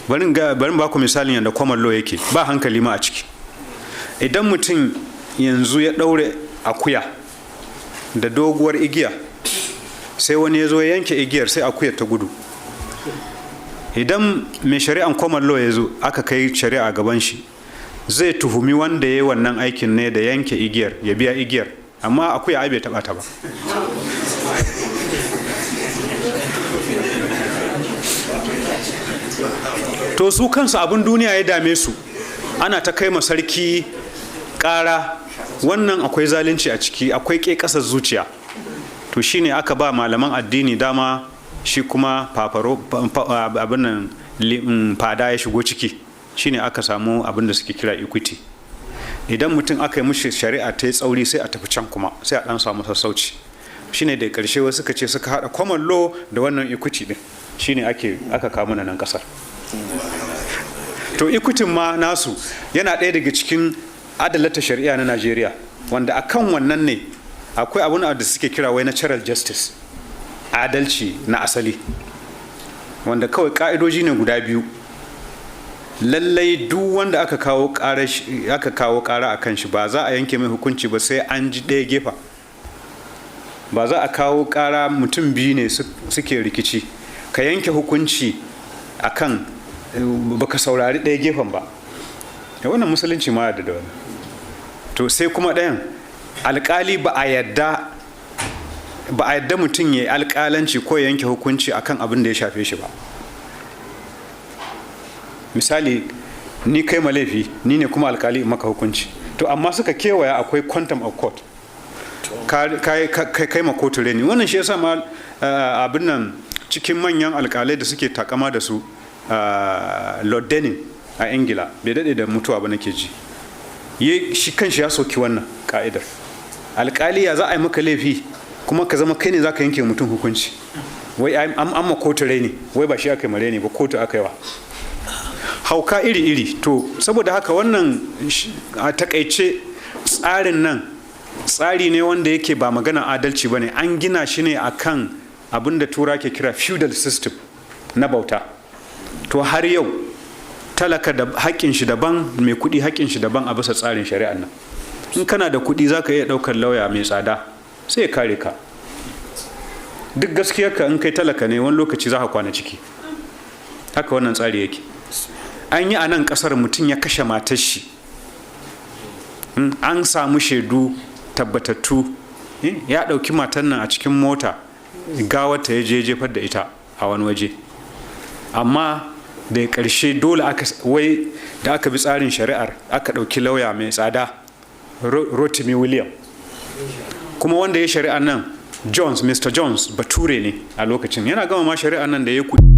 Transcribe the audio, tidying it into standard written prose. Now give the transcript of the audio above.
Bari ba ku misalin yadda common law yake, ba hankali ma a ciki. Idan mutum yanzu ya ɗaure akuya da doguwar igiya, sai wani ya zo ya yanke igiyar, sai akuyar ta gudu. Idan mai shari'an common law ya zo aka kai shari'a gaban shi, zai tuhumi wanda ya yi wannan aikin ne da yanke igiyar, ya biya igiyar, amma akuya ai bai taba ta ba. To, su kansu abin duniya ya dame su, ana ta kai ma sarki ƙara. Wannan akwai zalunci a ciki, akwai ƙe ƙasar zuciya. To, shine aka ba malaman addini dama, shi kuma fafaro abin nan fada ya shigo ciki, shine aka samu abin da suke kira equity. Idan mutum aka yi mishi shari'a ta yi tsauri, sai a tafi can kuma sai a dan samu sassauci. Shine da ƙarshe wasu suka ce suka haɗa common law da wannan equity din, shine ake aka kawo mana nan ƙasar. To, equity ma nasu yana ɗaya daga cikin adalata shari'a na Najeriya, wanda akan wannan ne akwai abun da suke kira wai natural justice, adalci na asali, wanda kawai ka'idoji ne guda biyu. Lallai duk wanda aka kawo ƙara a kan shi, ba za a yanke mai hukunci ba sai an ji ɗaya gefa. Ba za a kawo ƙara, mutum biyu ne suke rikici, ka yanke hukunci akan baka saurari ɗaya gefen ba. Da wannan Musulunci ma da wannan. To, sai kuma ɗayan, alkali ba a yadda mutum ya yi alkalanci ko ya yanke hukunci akan abin da ya shafe shi ba. Misali, ni kai ma laifi, ni ne kuma alkali maka hukunci. To, amma suka kewaya, akwai contempt of court, kai ma kotu reni. Wannan shi yasa ma abin nan cikin manyan alkalai da suke takama da su, Lord Denning a Ingila, bai daɗe da mutuwa ba nake ji, shi kanshi ya soki wannan ka'idar. Alkali, ya za a yi maka laifi kuma ka zama kai ne za ka yanke mutum hukunci? Wai an ma kotu reni, wai ba shi aka yi reni ba, kotu aka yi wa. Hauka iri-iri. To, saboda haka wannan a takaice tsarin nan tsari ne wanda yake ba magana adalci ba ne. An gina shi ne akan abin da Tura ke kira feudal system na bauta. To, har yau talaka da haƙƙin shi daban, mai kuɗi haƙƙin shi daban a bisa tsarin shari'ar nan. In kana da kuɗi, za ka iya ɗaukar lauya mai tsada sai ya kare ka. Duk gaskiyarka, in kai talaka ne, wani lokaci za ka kwana ciki. Haka wannan tsari yake. An yi a nan ƙasar, mutum ya kashe matar shi, an samu shaidu tabbatattu, ya ɗauki matan nan a cikin mota, gawarta ya je jefar da ita a wani waje. Amma da ƙarshe dole aka wai da aka bi tsarin shari'ar, aka ɗauki lauya mai tsada, Rotimi William. Kuma wanda ya shari'ar nan, Jones, Mr Jones, bature ne a lokacin. Yana gama ma shari'ar nan da ya kuɗi.